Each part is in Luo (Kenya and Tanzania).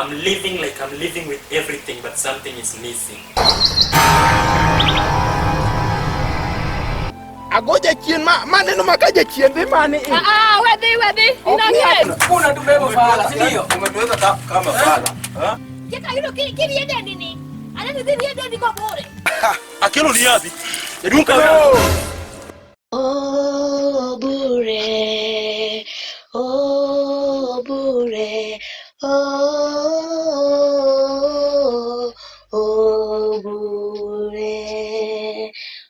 I'm living like I'm living with everything but something is missing. Ago jachien ma maneno ma ka jachien dhi mani i. Ah, ah, wedhi wedhi. Inang'e. Kuna tubeba fala, si ndio? Umetuweka kama fala. Kika yudo kirie dendi ni. Aneno dhi rie dendi kobure. Akelo ni yathi. Jaduong' ka Oh, bure, oh, bure, oh, oh, bure,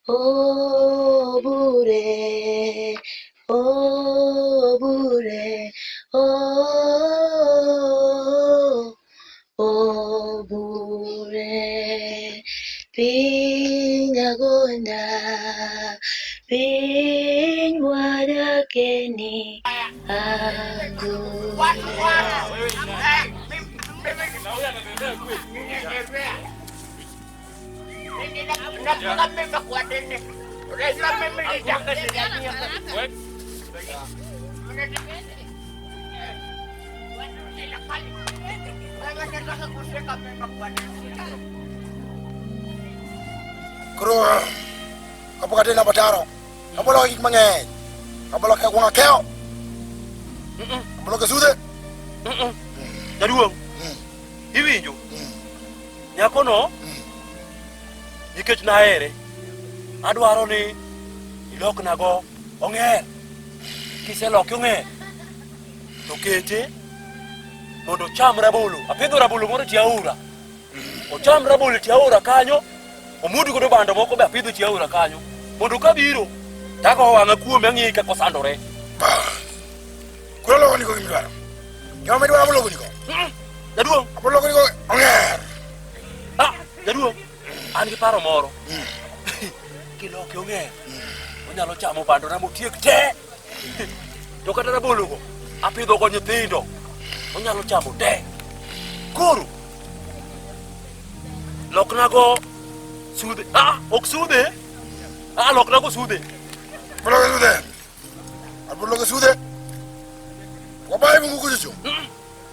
oh, bure, oh, bure, oh, oh, bure, pinyagonda. Piny wadakeni aku. Koro kapok atena bataro. Abolo gik mang'eny. Abolo ke gwang akeo. Abolo ke sudhe. Jaduong'. Iwinjo? Nyakono nikech nahere adwaro ni iloknago ong'er. Kiseloke ong'er to kete mondo ocham rabolo. Apidho rabolo moro e tie aora. Ocham rabolo e tie aora kanyo, omuod godo bando moko be apidho e tie aora kanyo. Mondo kabiro, tago wang'a kuome ang'iye kaka osandore. Koro loko niko gimidwaro. Gima midwaro abolo niko. Jaduong'. Abolo niko ong'er. Ah, jaduong', an gi paro moro. Kiloke ong'er, onyalo chamo bandona motiek te. To kata rabologo, apidho go nyithindo, onyalo chamo te. Koro, loknago sudhe. Ah, ok sudhe. Ah, loknago sudhe. Abolo ke sudhe. Abolo ke sudhe. Wabaye mungu kuchocho.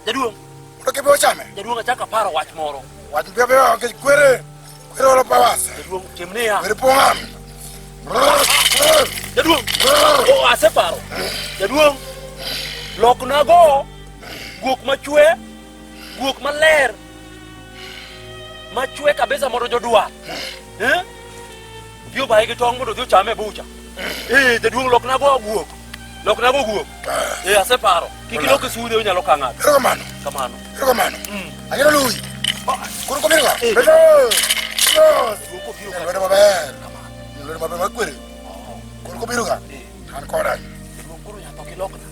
Jaduong'. Mondo kebe ochame. Jaduong' achako aparo wach moro. Wach piyo piyo nikech kwere kwere olo pawas. Jaduong' tim niya. Kwere pong'am. Jaduong'. Oh, aseparo. Jaduong', loknago guok machwe, guok maler, machwe kabisa mondo jodwar. Eh? Odhi obaye gi tong' mondo odhi ochame e bucha. Eh, jaduong' loknago guok. Loknago guok. Eh, aseparo. Kik ilok e sudhe onyalo ka ng'ato. Erokamano. Kamano. Erokamano. Ageno luwi. Koro kobiro ka. Bedo. Bedo. Lwedo maber. Lwedo maber mar kwere. Koro kobiro ka. An koda. Jaduong' koro yath ok ilokna.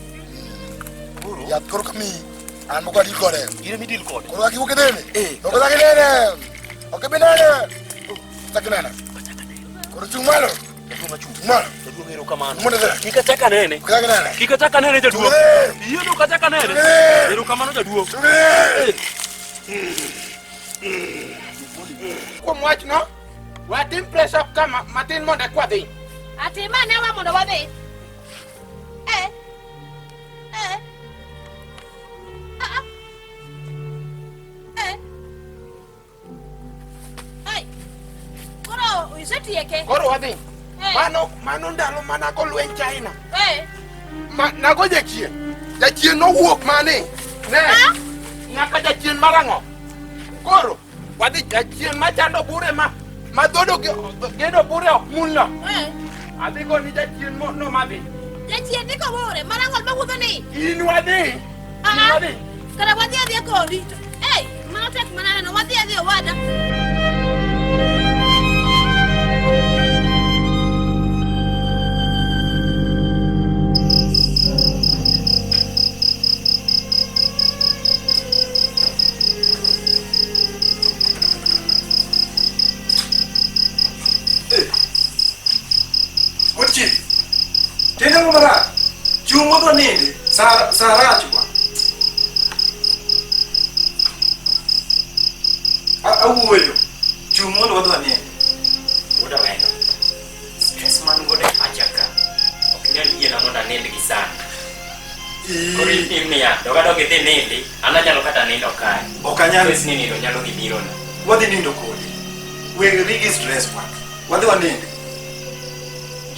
Yath koro kamiyi. An moko adil kode. In ema idil kode. Koro kaka iwuok idhini. Ok ochak inene. Ok ibi nene. Ochak inene. Koro chung' malo. Jaduong' achung'. Chung' malo. Jaduong' erokamano. Mondo idhi. Kik achak anene. Ok achak inene. Kik achak anene jaduong'. Chung' Yieno ok achak anene. Chung'. Erokamano jaduong'. Chung' idhi. Kuom wachno, watim press up kama matin mondo eka wadhi. Ati ma ne wa mondo wadhi. Eh. Eh. Ah, ah. Eh. Ai. Koro isetieke. Koro wadhi. Eh. Mano mano ndalo mana go lweny China. Eh. Ma nago jachien. Jachien nowuok mani. Ne. Nyaka jachien marang'o. Koro wadhi jachien machando bure ma ma dhodo gedo bure ok mulno. Eh. Adhi go ni jachien mo no madhi. Jachien ni kobure marang'ol mawuotho ni. In wadhi. In Ah, ah. wadhi. Kara wadhi adhiya kodi. Ei, mano tek mananeno wadhi adhiya owada. Wuod chief. Tiende mo marach. Chung' modwa nindi. Sa sa rach bwana. Awuoyo. Chung' mondo wadwa nindi. Wuod Awendo. Stress man godo e pacha ka. Ok nyal yiena mondo anind gi sani. Koro inindo. niya, dog adog idhi nindi, an anyalo kata nindo kae. Ok anyal. Stress ni nindo nyalo dhi birona. Wadhi nindo kodi. We rigi stress bwana. Wadhi wanindi.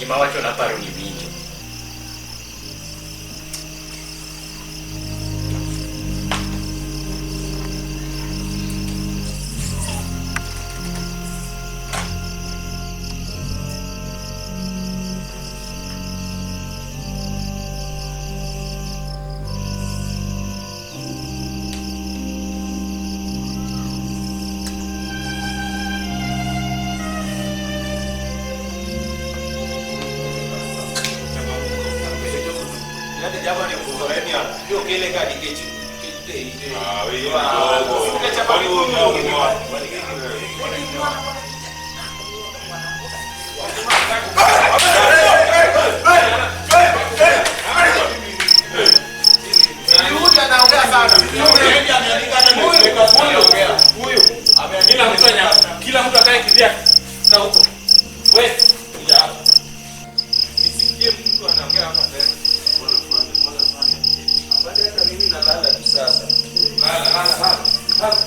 Gima wacho naparo ni winjo. Kila mtu akae kivyake. Kaa huko. Wewe kuja hapa. Nisikie mtu anaongea hapa tena. Baada hata mimi nalala tu sasa. Lala, lala, lala.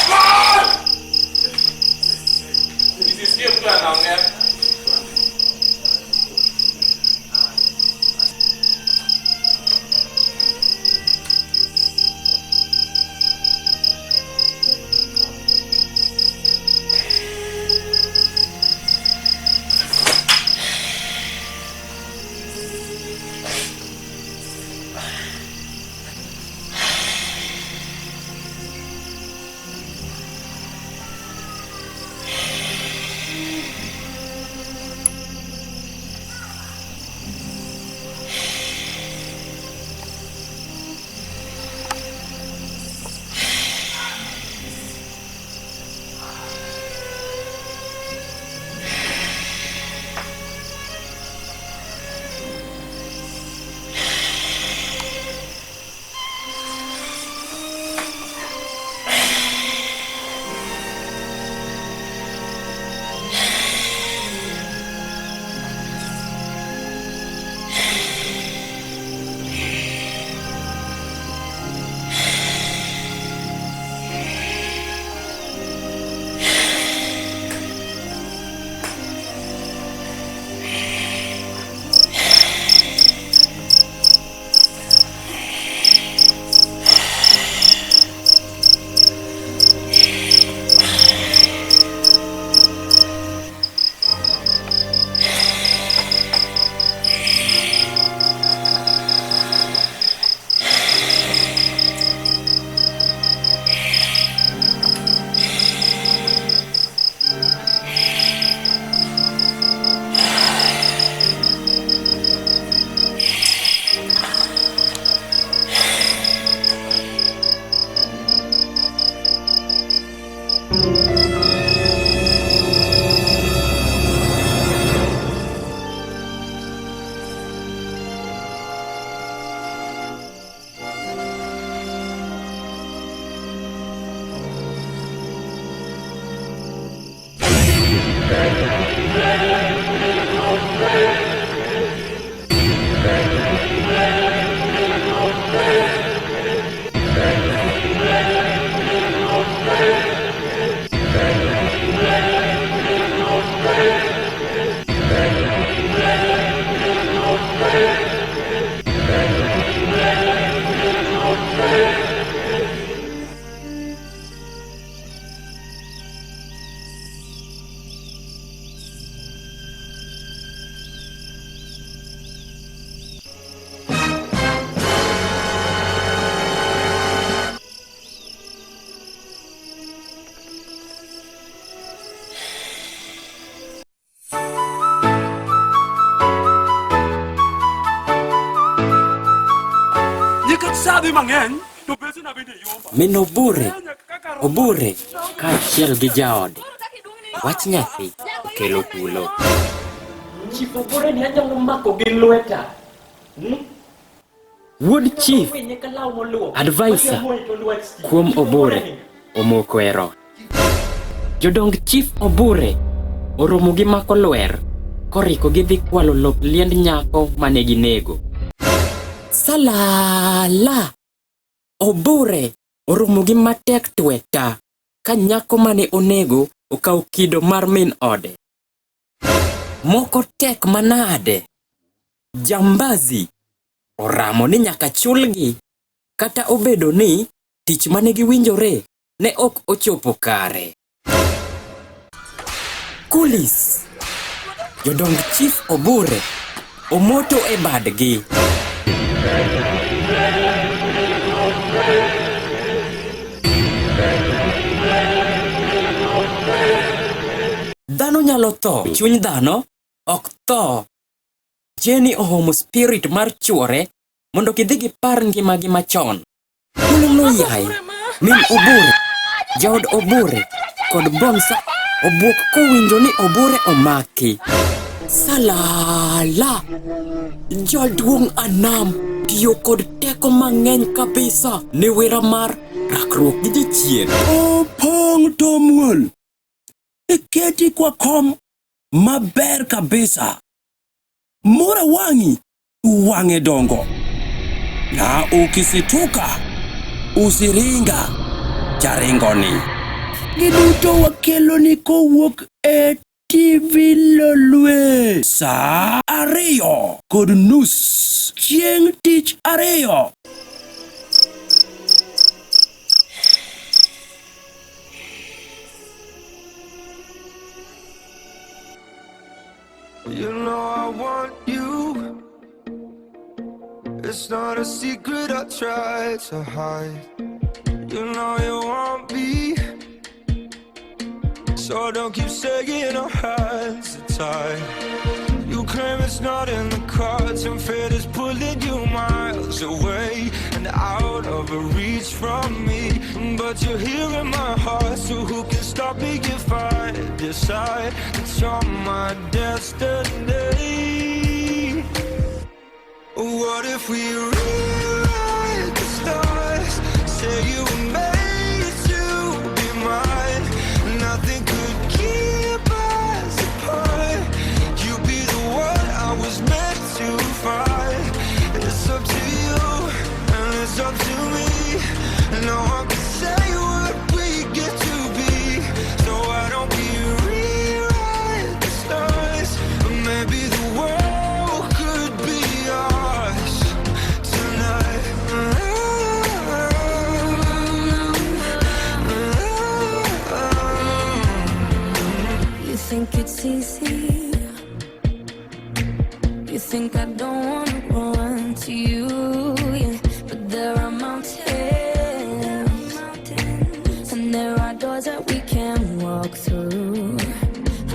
Lala. Nisisikie mtu anaongea. Min Obure, Obure kaachiel gi jaode. Wach nyathi okelo tulo. Chief Obure ni anyalo mako gi lweta. Wuod chief advisor kuom Obure omoko e rot. Jodong chief Obure oromo gi mako lwer koriko gidhi kwalo lop liend nyako mane ginego. Salala! Obure oromo gi matek tweta ka nyako mane onego okawo kido mar min ode. Moko tek manade. Jambazi oramo ni nyaka chulgi kata obedo ni tich mane giwinjore ne ok ochopo kare. Kulis Jodong Chief Obure omoto e badgi. Dhano nyalo tho, chuny dhano ok tho. Jenny ohomo spirit mar chuore mondo gidhi gipar ngimagi machon. Kulung'no yaye, min Obure, jaod Obure kod Bonsa obwok kowinjo ni Obure omaki. Salala! Jaduong' Anam tiyo kod teko mang'eny kabisa ne wera mar rakruok gi jachien. Opong' to muol. Iketi kwa kom maber kabisa. Mora wang'i wang'e dongo na ukisituka usiringa jaringoni. Giduto wakeloni kowuok e TV Lolwe saa 2:30 chieng' tich ariyo. You know I want you. It's not a secret I try to hide. You know you want me, so don't keep saying our hands are tied. You claim it's not in the cards, and fate is pulling you miles away and out of reach from me. But you're here in my heart, so who can stop me if I decide that you're my destiny? What if we rewrite the stars? Say you were made to be mine. Nothing could keep us apart. You'd be the one I was meant to find. It's up to you, and it's up to me. No one can say what we get to be. So why don't we rewrite the stars? Maybe the world could be ours tonight. You think it's easy? You think I don't wanna run to you, yeah. But there are mountains, and there are doors that we can walk through.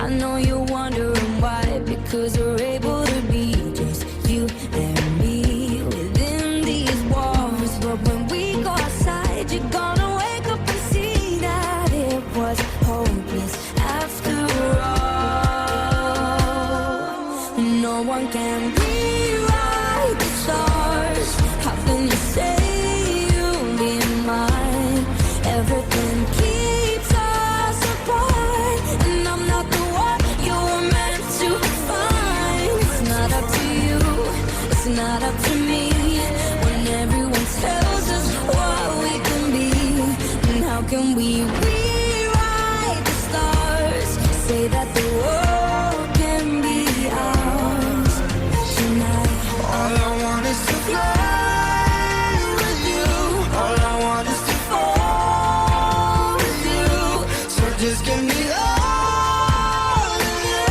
I know you're wondering why, because we're able to be just you and me within these walls. But when we go outside, you're gonna wake up and see that it was hopeless after all. No one can rewrite the stars. How can you say you'll be mine? Everything keeps us apart, and I'm not the one you were meant to find. It's not up to you, it's not up to me. When everyone tells us what we can be, and how can we rewrite the stars? Say that the world can be ours tonight. All I want is to fly with you. All I want is to fall with you. So just give me all of you.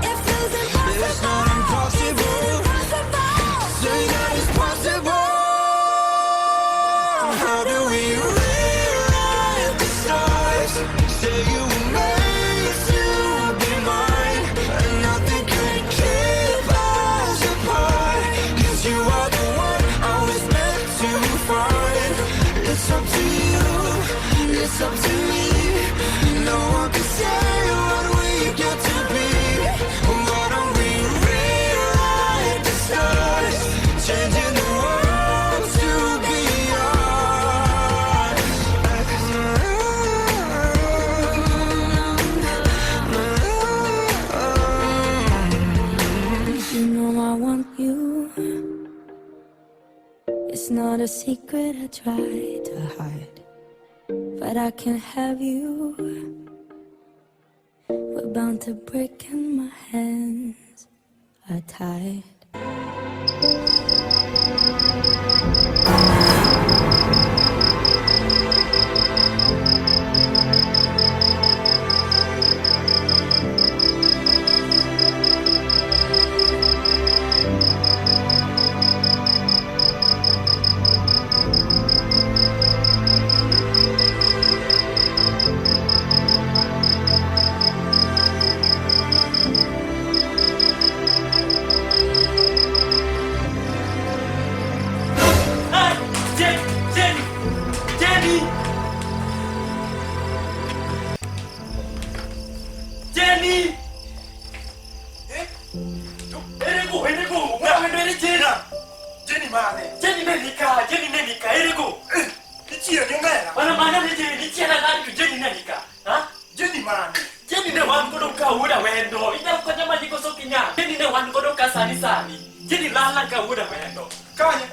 It feels impossible. It's not impossible. Say that it's possible. How do we rewrite the stars? Say you were made to be mine, and nothing could keep us apart. 'Cause you are the one I was meant to find. It's up to you, it's up to me. No one can say what we get to be. Why don't we rewrite the stars? Changing the world to be ours. You know I want you. secret I try to hide, but I can't have you. We're bound to break and my hands are tied. Jenny! Jenny! Jenny! Eh? Erego, erego! Mwana Jenny! Jenny mane? Jenny nenika, Jenny nenika, erego! Ichiyo ni omera. Mana mana ni Jenny, ichiyo na nani tu Jenny nenika. Ha? Jenny mane? Jenny ne wan godo ka wuda wendo. Inyalo konya manyi koso kinya. Jenny ne wan godo ka sani sani. Jenny lala ka wuda wendo. Kanye?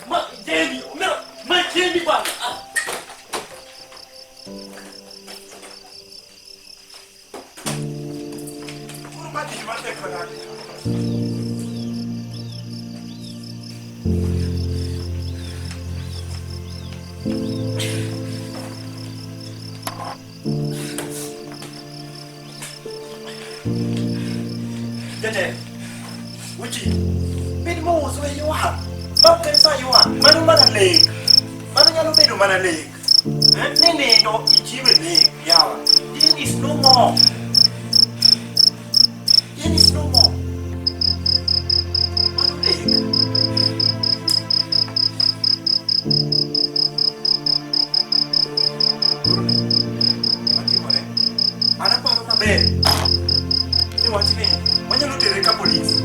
Ma Jenny, omera, ma Jenny bwana. Ah. Koro ma tich matek manade. Jatelo, uchi, bed mos we ywak. Ma ok en sa ywak, mano mana lek. Mano nyalo bedo mana lek. Ne nindo ichiwe lek, yawa. Jane is no more. Jane is no more. Mano lek. Matimore, an aparo maber ni wachni wanyalo tere ka polis.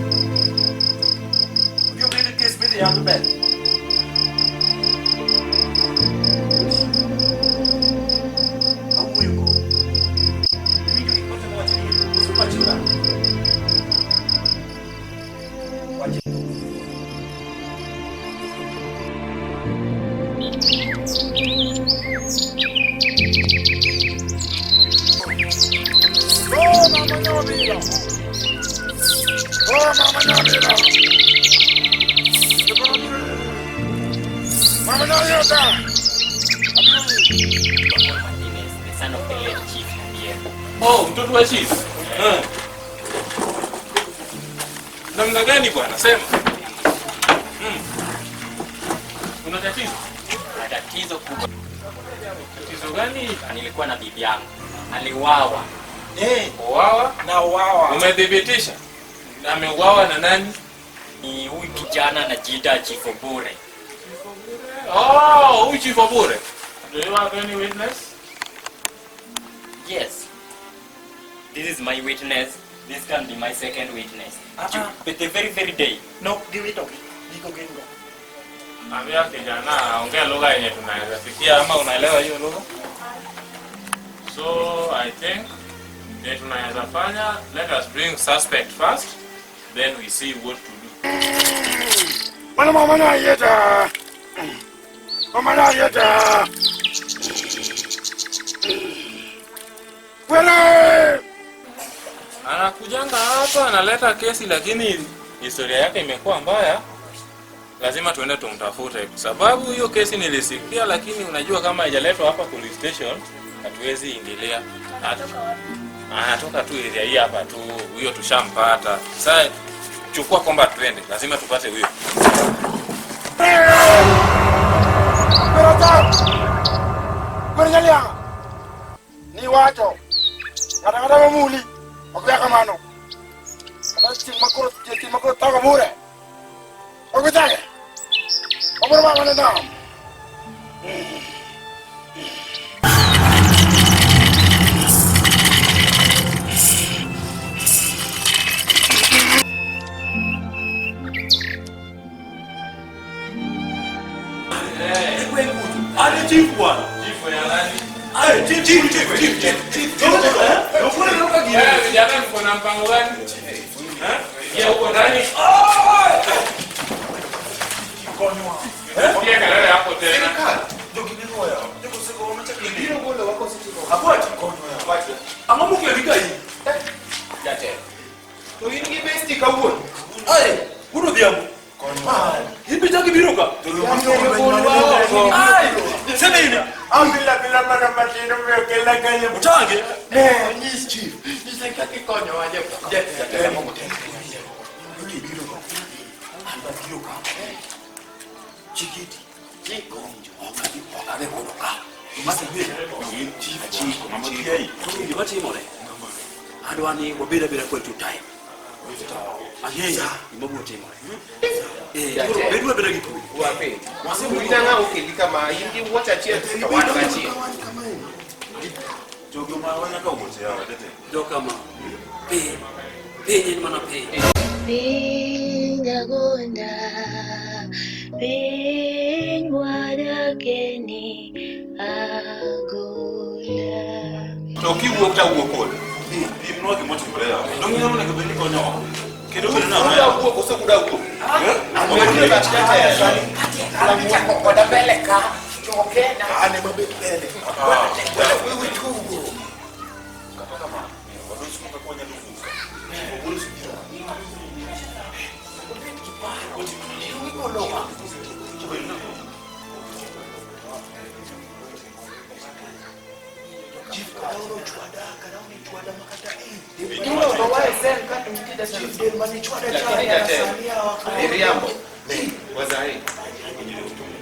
Odhi obed kes midhi yang ber. Awuoyo kodi. Iwinjo gik matemo wacho ni koso pachi olal? Wach. Oh, mama Nyobilo. Oh, mama Nyobilo. Mama Nyobilo. Martinez, the son of the late chief here. Oh, mtoto wa chief. Namna gani bwana? Sema. Una tatizo? Na tatizo kubwa. Tatizo gani? Nilikuwa na bibi yangu. Aliuawa. Uawa? Na uawa. Umedhibitisha? Ameuawa na nani? Ni huyu kijana anajiita Chief Obure. Oh, huyu Chief Obure. Do you have any witness? Yes. This is my witness. This can be my second witness. But the very very day. No, giwitogi. Gigo gin go. Ambia kijana ongea lugha yenye tunaweza sikia ama unaelewa hiyo lugha? So I think that tunaweza fanya, let us bring suspect first, then we see what to do. Mwana mama na yeta. Mama na yeta. Wele! Anakujanga hapa analeta kesi lakini historia yake imekuwa mbaya. Lazima tuende tumtafute kwa sababu hiyo kesi nilisikia, lakini unajua kama haijaletwa hapa police station hatuwezi ingilia. Anatoka tu area hii hapa tu, huyo tushampata. Sasa chukua kwamba tuende, lazima tupate huyo. Kwero ni wacho. Kata kata mamuli. Ok kamano. Kata chieng' makoro chieng' makoro thago bure. Ok bichake. Obiro mama ne nam. Ani chief bwana. Chief ya nani? Ai chief chief chief chief chief. Eh, vijana mko na mpango gani? Eh? Ingia huko ndani. Piga kelele hapo tena. Sirikal. Jogi nego ya. Jogo sego ma chak ibiro golo wako sitiko. Abwati konyo ya. Abwati. Ang'o mokeli ka in? Jatelo. To in gi besti kawuono. Ai, wuod Odhiambo. In be chak ibiro ka? Ai, Semeni. Abila bila mana matino me kela kanye. Uchange. Ne, nyis chief. Nyise kaka ikonyo wa jatelo. Ibiro ka. An abiro ka. Chikiti. Ok adhi godo ka. Gima timore. Adwa ni wabed abeda kwetu time. Ang'eyo gima biro timore. Beduru abeda gi kwe. Wabed. In ang'o okeli kama in gi wuoch achiel to wan gachiel. Jogo ma wanyaka wuoche yawa tete. Jokama. Piny. Piny en mana piny. Piny agonda, piny wadakeni agonda. To kiwuok to awuok kode. Pimnwa gima otimore yawa. Dong' in ema onego bed ni ikonyowa. Kendo bedo nang'o Kuda yawa? wuok koso kuda wuok? Eh? Ang'o bach jatelo? Chako koda mbele ka. Chokena. An ema bet mbele. Wewe tugo. Kata kamano, walos kaka wanyalo wuok. Wagol subira. Lakini jatelo. Iriambo. Wazahi.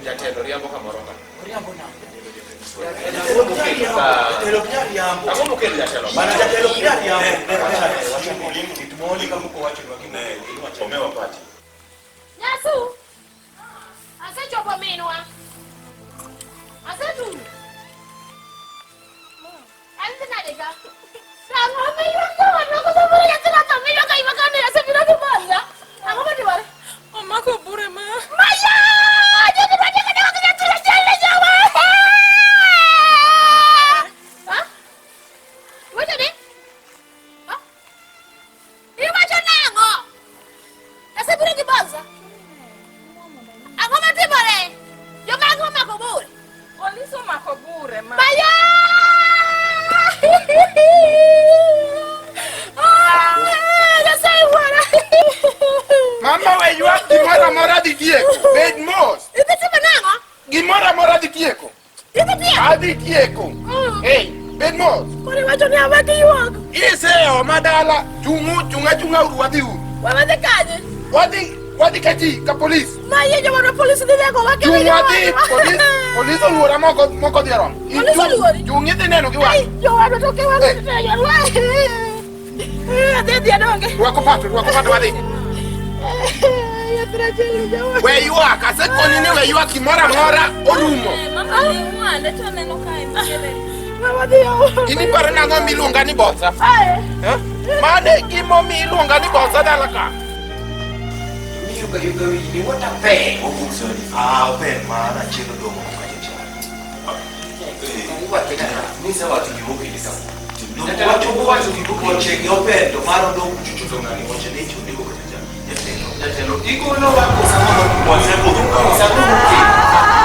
Jatelo riambo kamoro ka. Ang'o mokelo jatelo? Bana jatelo ok nyal riambo. Omewa pati. Nyasu. Asechopo minwa. Asetulo. An dhi nade ka? Ang'o miywak ka koso bure nyathina tho miywak aywaka ni asebiro gi bonza. Ang'o matimore? Omako bure ma. Maya! Jogi dwa nego nego gi nyathina achiel jawa. Ha? Iwacho ni? Ha? Iwacho nang'o? Asebiro gi bonza. Ang'o matimore? Jomage omako bure? Polisi omako bure ma. Maya! Ah, Nyasaye wuora. Mama we ywak gimoro amora dhi tieko. Bed mos. Idhi timo nang'o? Gimoro amora dhi tieko. Idhi tieko? Adhi tieko. Hey, bed mos. Koro iwacho ni awek ywak. Iseoma dala. Chung'u, chung'a chung'a uru wadhi uru. Wadhi kanye? Wadhi, wadhi ka ji, ka polis. Ma yie jowadwa polis dhi nego wa kendo Chung' wadhi, jowadwa. polis, polis oluora moko moko dhi oromo. Polis oluori? Chung' idhi neno gi wang'i. Ai, jowadwa to ke wang'i to jowadwa. Adhi adhi adonge. Rwako pato, rwako pato wadhi. Nyathina achiel jawa. We ywak, asekoni ni we ywak gimoro amora orumo. Mama ni mwande to aneno ka entiere. Mama dhi yo. In iparo nang'o miluonga ni bosa? Ai. Eh? Mano e gimomiyo iluonga ni bosa dala ka. Yuga yuga wini, what a pain. Ah, open man, achiel odong' oko kacha cha. Nisewacho gimokeli ka. Wacho gimokeli open to mar odong' kuchocho to ng'ani wacho ni ichunde go kacha cha. Jatelo, jatelo, igolo wako samoro. Wasepodho ka. Samoro okeli.